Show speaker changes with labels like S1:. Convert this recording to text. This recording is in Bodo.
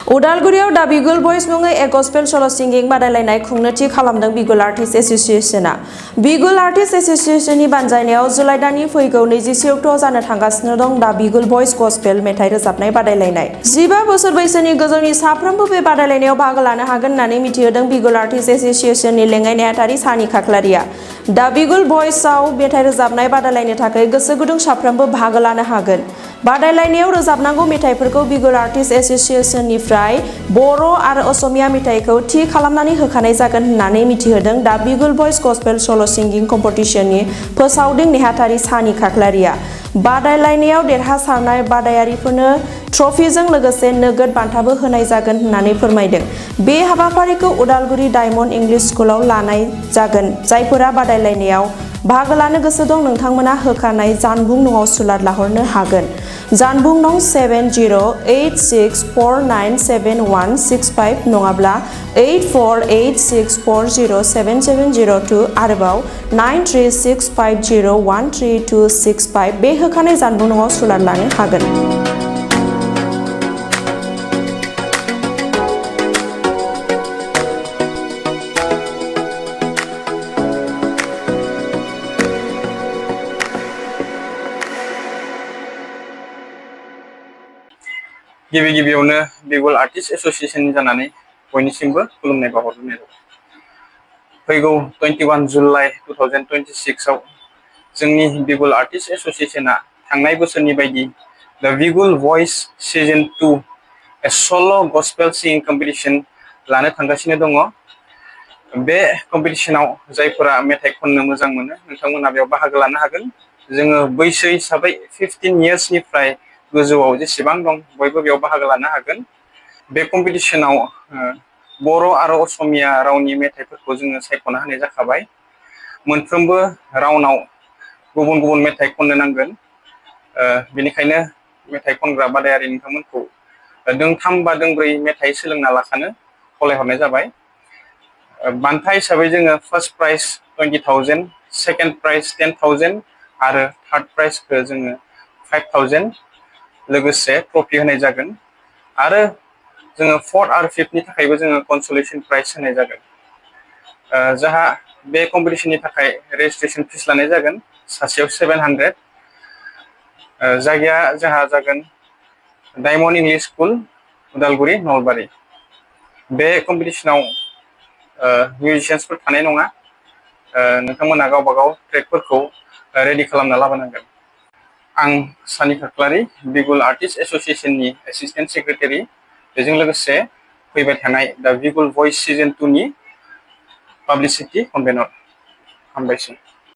S1: उदालगुरियाव दा बिगुल बयस मुङै ए गस्पेल सल' सिंगिं बादायलायनाय खुंनो थि खालामदों बिगुल आर्टिस्ट एस'सिएशनआ। बिगुल आर्टिस्ट एस'सिएशननि बानजायनायाव जुलाइ दाननि फैगौ 27 अक्ट'आव जानो थांगासिनो दं दा बिगुल बयस गस्पेल मेथाइ रोजाबनाय बादायलायनाय। 15 बोसोर बैसोनि गोजौनि साफ्रोमबो बे बादायलायनायाव बाहागो लानो हागोन होननानै मिथिहोदों बिगुल आर्टिस्ट एस'सिएशननि लेङाइ नेहाथारि सानि खाख्लारिया। दा बिगुल बयसआव मेथाइ रोजाबनाय बादायलायनो थाखाय गोसो गुदुं साफ्रोमबो बाहागो लानो हागोन। बादायलायनायाव रोजाबनांगौ मेथाइफोरखौ बिगुल आर्टिस्ट एस'सिएशननिफ्राय बर' आरो असमिया मेथाइखौ थि खालामनानै होखानाय जागोन होननानै मिथिहोदों दा बिगुल बयस गस्पेल सल' सिंगिं कम्पिटिशननि फोसावदिं नेहाथारि सानि खाख्लारिया। बादायलायनायाव देरहासारनाय बादायारिफोरनो ट्रफिजों लोगोसे नोगोद बान्थाबो होनाय जागोन होननानै फोरमायदों। बे हाबाफारिखौ उदालगुरि डायमन्ड इंलिश स्कुलाव लानाय जागोन। जायफोरा बादायलायनायाव बाहागो लानो गोसो दं नोंथांमोना होखानाय जानबुं नङाव सुलाद लाहरनो हागोन। जानबुं नं 7086497165 नङाब्ला 8486407702 आरोबाव 9365013265 बे होखानाय जानबुं नङाव सुलाद लानो हागोन।
S2: गिबियावनो बिगुल आर्टिस्ट एस'सिएशन जानानै बयनिसिमबो खुलुमनाय बावहरग्रोनाय जाबाय। फैगौ 21 जुलाइ 2026 आव जोंनि बिगुल आर्टिस्ट एस'सिएशना थांनाय बोसोरनि बायदि द बिगुल भइस सिजन 2 सल' गस्पेल सिंगिं कम्पिटिशन लानो थांगासिनो दङ। बे कम्पिटिशनाव जायफोरा मेथाइ खननो मोजां मोनो नोंथांमोना बेयाव बाहागो लानो हागोन। जोङो बैसो हिसाबै 15 इयार्सनिफ्राय गोजौआव जेसेबां दं बयबो बेयाव बाहागो लानो हागोन। बे कम्पिटिशनाव बर' आरो असमिया रावनि मेथाइफोरखौ जोङो सायख'ना होनाय जाखाबाय। मोनफ्रोमबो रावनाव गुबुन गुबुन मेथाइ खननो नांगोन। बेनिखायनो मेथाइ खनग्रा बादायारि नोंथांमोनखौ दोंथाम बा दोंब्रै मेथाइ सोलोंना लाखानो खावलायहरनाय जाबाय। बान्था हिसाबै जोङो फार्स्ट प्राइज 20,000, सेकेन्ड प्राइज 10,000 आरो थार्ड प्राइजखौ जोङो 5,000 लोगोसे ट्रफि होनाय जागोन आरो जोङो फर्थ आरो फिफ्थनि थाखायबो जोङो कनसलेसन प्राइज होनाय जागोन। जाहा बे कम्पिटिशननि थाखाय रेजिस्ट्रेशन फिस लानाय जागोन सासेयाव 700। जायगाया जाहा जागोन diamond English school Udalguri Nalbari. बे कम्पिटिशनाव मिउजिशियान्सफोर थानाय नङा। नोंथांमोना गावबा गाव ट्रेकफोरखौ रेडि खालामना लाबोनांगोन। आं सानि खाख्लारि बिगुल आर्टिस्ट एस'सिएशननि एसिस्टेन्ट सेक्रेटारि, बेजों लोगोसे फैबाय थानाय दा बिगुल भइस सिजन 2 नि पाब्लिसिटि कनभेनर। हामबायसै।